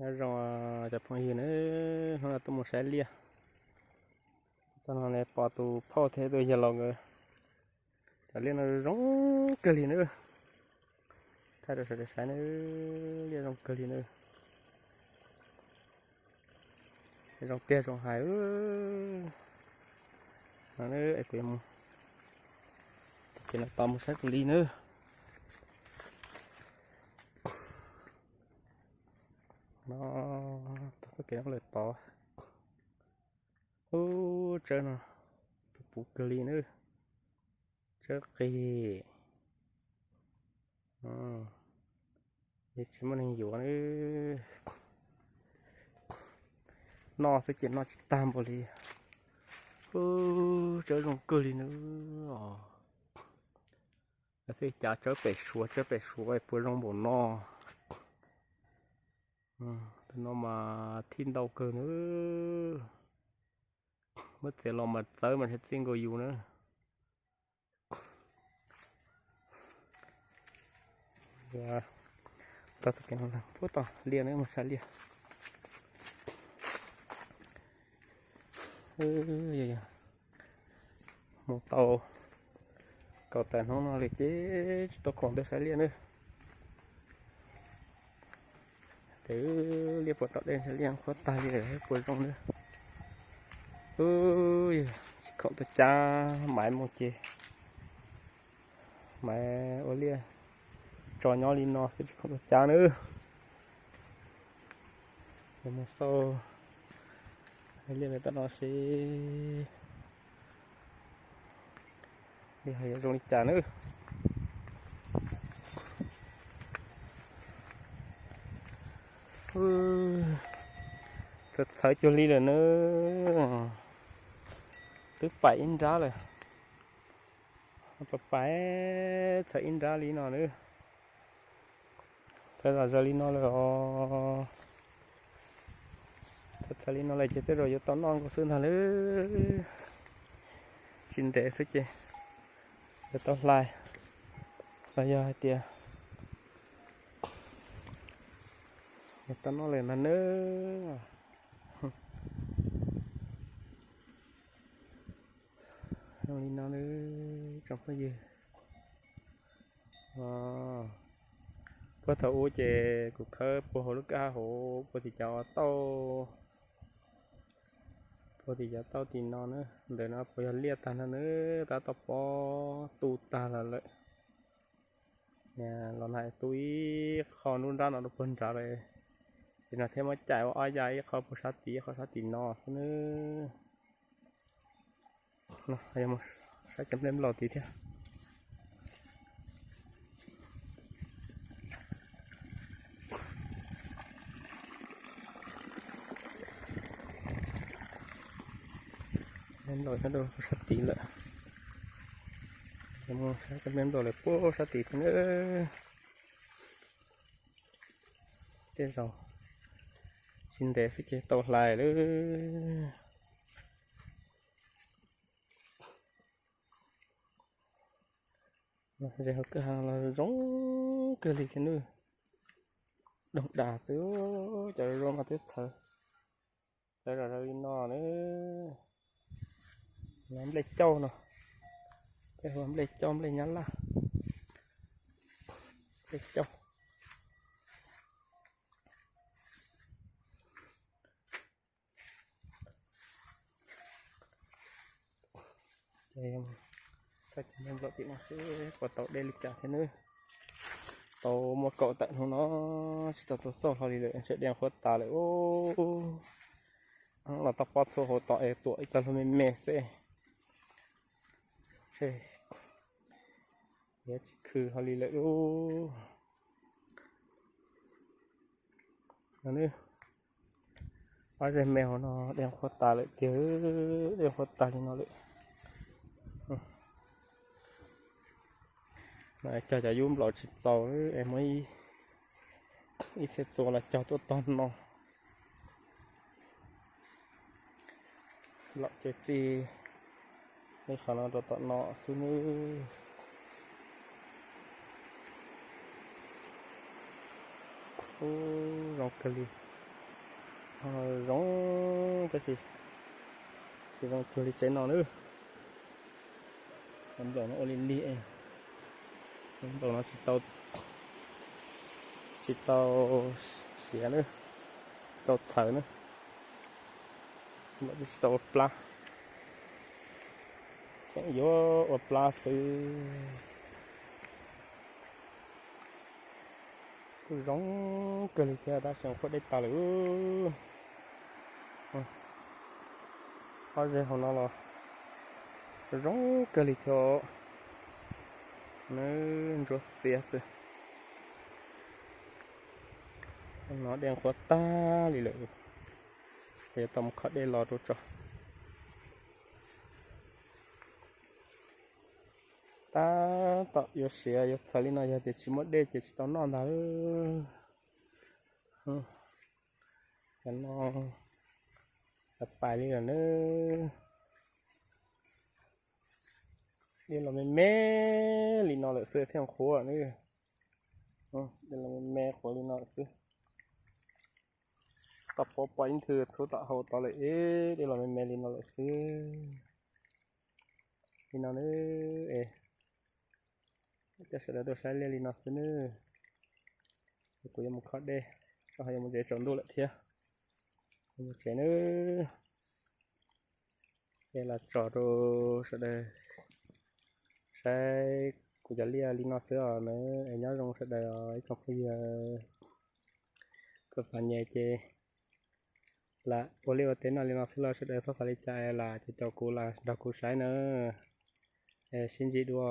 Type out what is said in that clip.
Nyob zoo cov phooj ywg na, hnub no tuaj mus saib liaj. Txog no ne pom tus phauj thiab tus yawg laus nkawd. Cov liaj no zoo kawg li na. Thaij rau sawv daws saib na, liaj zoo kawg li na. Zoo tiag zoo hais. No es kuv mus, ces no tos mus saib kuv li na. No, txoj kev no lawm tod. Ub, tsawb no puv puv kawg li na. Tsawb qis. Yeej tsis muaj neeg yuav na. Noj xwb ces noj tsis tag npaum li. Ub, tsawb zoo kawg li na. Xwb cas tsawb pem suav, tsawb pem suav puas zoo npaum no. Tus no mas thij ntau kawg na. Muab txiav los mas txawb mas tsis txij nkaus yus na. Puag tom liaj na, mus saib liaj. Mus tau kaum tawm hnub no li ces tsis tau khoom tuaj saib liaj na. Ces liaj puas tom dej saib liaj qhuav tag li lawm puas zoo na. Ub, tsis khoom tuaj cab, Maiv mus ces Maiv ua liaj tso nyob li no xwb tsis khoom tuaj cab na. Mus xauj liaj tom no seb li ho yuav zoo li cas na. Txhawv txhawv cuag li lawm na. Twb paim ib nrab lawm. Pais txhawv ib nrab li no na. Txhawv zom zaws li no lawm os. Txhawv li no lawm ces tej zaum yuav tau noj nkaus xwb ntag lawm. Tsis ntev xwb ces yuav tau hlais los yog hais tias yuav tau noj lawm ntag nawb. Zoo li no nawb tsoom phooj ywg. Puag thaum ub ces kuv khawb puag hauv lub kwj ha hauv puag tim cov tauj, puag tim cov tauj tim no na, ntawm no puas yog liaj tag no na, tab tom pob tu tag los lawm. Los na tu ib qho nruab nrab no rau puag nrad lawm. Ces no thiaj muab cais ua ob yav, ib qho puag sab tid, ib qho sab tim no xwb nawb. Saib cov nplej nplaum tid thiab. Nplej nplaum nyob rau sab tid lawm. Saib cov nplej nplaum lawm puag sab tid thiab nawb. Tej zaum tsis ntev xwb ces tau hlais lawm. Ze hauv kwj ha los zoo kawg li thiab nawb. Doog dag xwb, cov zoo no twb txhawv, txhawv zom zaws li no nawb. Nplej cauj no, peb hu nplej cauj, nplej nyab laj, nplej cauj. Ces saib cov nplej nplaum tim no seb puas tau dej li cas thiab nawb. Tau muaj kaum tawm hnub no tsis tau tuaj xauj hlo li lawm, ntshe dej qhuav tas lawm. Los tau pob txhua hauv tod es tuam ib co hlua me me xwb. Ntshe yuav tsis khw hlo li lawm. Ob zeg me hauv no dej qhuav tas lawm tiag, dej qhuav tas li no lawm. Cog cov yub nplaum tsis txaus es muab ib txhia txua los cog tuaj tog no. Nplaum ces txij li qhov no rau tom no xwb nawb. Ub, zoo kawg li. Zoo tab sis tsis zoo cuag li tsev no nawb. Cov nplaum no ua li lig, cov nplaum no tsis tau siav nawb, tsis tau txhawv nawb, tsis tau ua plab, tseem yuav ua plab xwb. Kuj zoo kawg li thiab tab sis qhuav dej tas lawm. Ob zeg hauv no los zoo kawg li thiab, nws ntsuab xiab xwb. No dej qhuav tag li lawm, yuav tau mus kho dej los rau tso. Tab tom yuav siav yuav txhawv li no yog tias tsis muaj dej ces tsis tau noj ntag. Cov no pais li lawm nawb. Dej los me me li no lawm xwb thiaj qhuav nawb. Dej los me me qhuav li no lawm xwb. Tom pov pom ib nthwv txhub tom hau tod lawm, dej los me me li no lawm xwb. Li no nawb, es coj sawv daws tuaj saib liaj li no xwb nawb. Kuv yuav mus kho dej, koj ho yuav mus tsev tsaus ntuj lawm thiab. Kuv mus tsev nawb. Es los tso rau sawv daws saib kuv cov liaj li no xwb os nawb, es nyob zoo sawv daws os ib tsoom phooj ywg. Txom txom nyem ces lam ua liaj ua teb noj li no xwb los sawv daws txhob xav li cas, lam caum kuv los nrog kuv saib nawb. Es sib ntsib dua.